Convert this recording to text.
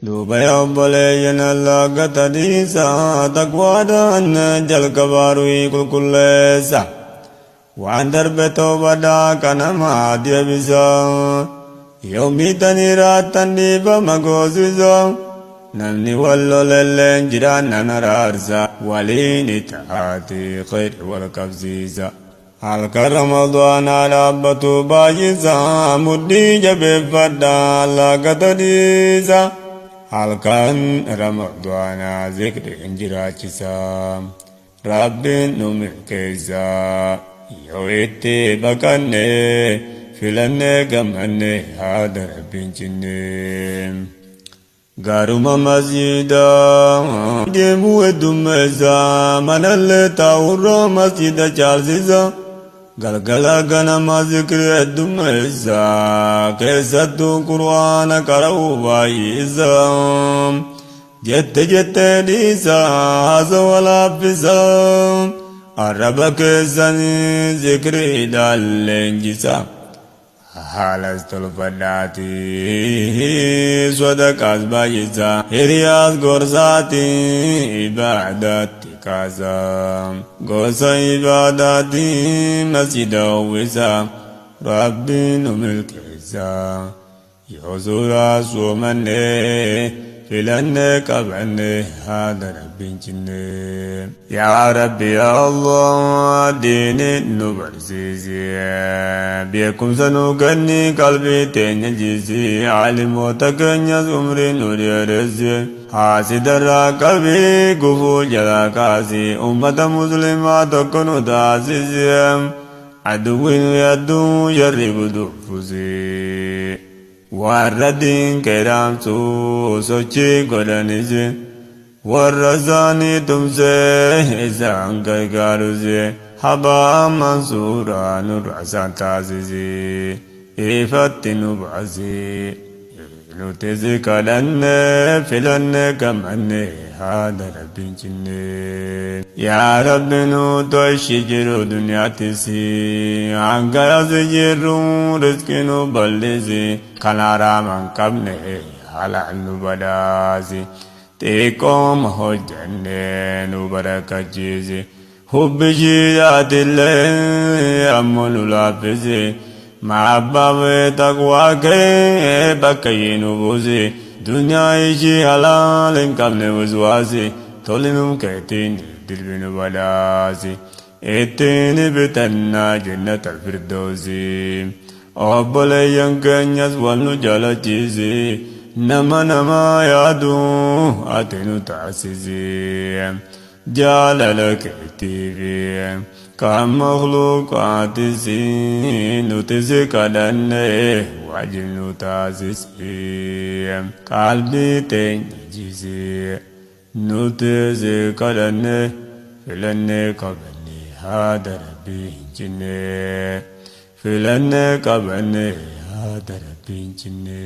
Duuba yaa obboleeyyan allaaqata dhiisaa, taqwaadhaan jalqabaa ruhii qulqulleessa. Waan darbe toobadhaa kanamaa deebisaa. Yoo miitanii raattan dhiifama goosisa. Namni wal lolelleen jiraan nan araarsa. Waliin taate khayri wal qabsiisa. Halkan Ramadaanaa dhaabbatu baay'isa. Mudhii jabeeffadhaa allaaqata dhiisa. Halkan Ramadaanaa zikriin jiraachisa. Rabbiin nu milkeessa. Yoo itti baqanne filannee gammanne haada Rabbiin cinne. Gaaruma masjidaa deemuu heddummeessa, manallee taa'urra masjida caalsisa. Galgala ganama zikri heddummeessa, keessattuu Qur'aana qara'uu baay'isa. Jette jettee dhiisa, haasawa laaffisa. Arraba keessanii zikriidhaan leenjisa. Haalas tolfadhaati sadaqaas baay'isa. Hiriyaas gorsaati ibaadaatti kaasa. Gosa ibaadaati masjida uwwisa. Rabbiin nu milkeessa. Yoo suuraa soomanne filannee qabanne haala Rabbiin cinne. Yaa Rabbi yaa Allah diini nu barsiisi. Beekumsa nu kenni, qalbii teenya jiisi, aalimoota keenyas umrii nu dheeressi. Haasidarraa qabii, gufuu jalaa kaasi, ummata muslimaa tokko nu taasisi. Aduwwi nu yadduu jarri guduunfusi. Warra diin kee dhaamsu sochii godhanis, warra isaanii tumsee isaan gargaarus, habaa mansuuraa nurra isaan taasisi. Ifatti nu baasi. Nuti si kadhanne filanne gammanne haala Rabbiin cinne. Yaa Rabbi nu tolchi jiru duniyaattis, hanga as jirru rizqii nu bal'isi, kan haraama hin qabne halaal nu badhaasi. Xiqqooma hojjenne nu barakachiisi. Hubbi shiidhaatillee ammoo nu laaffisi. Mahabbaa fi taqwaa kee bakka ishii nu buusi. Dunyaa ishii halaal hin qabne waswaasi. Tolinum keetiin dilbi nu badhaasi. Ittiin bitannaa jannata firdoosi. Obboleeyyan keenyas wal nu jaalachiisi. Nama namaa yaadu ati nu taasisi. Jaalala keetiif kan makhluuqaatis nuti si kadhanne waajib nu taasisi. Qalbii teenya jisi, nuti si kadhanne filannee qabanne haada Rabbii hin cinne. Filannee qabanne haada Rabbii hin cinne.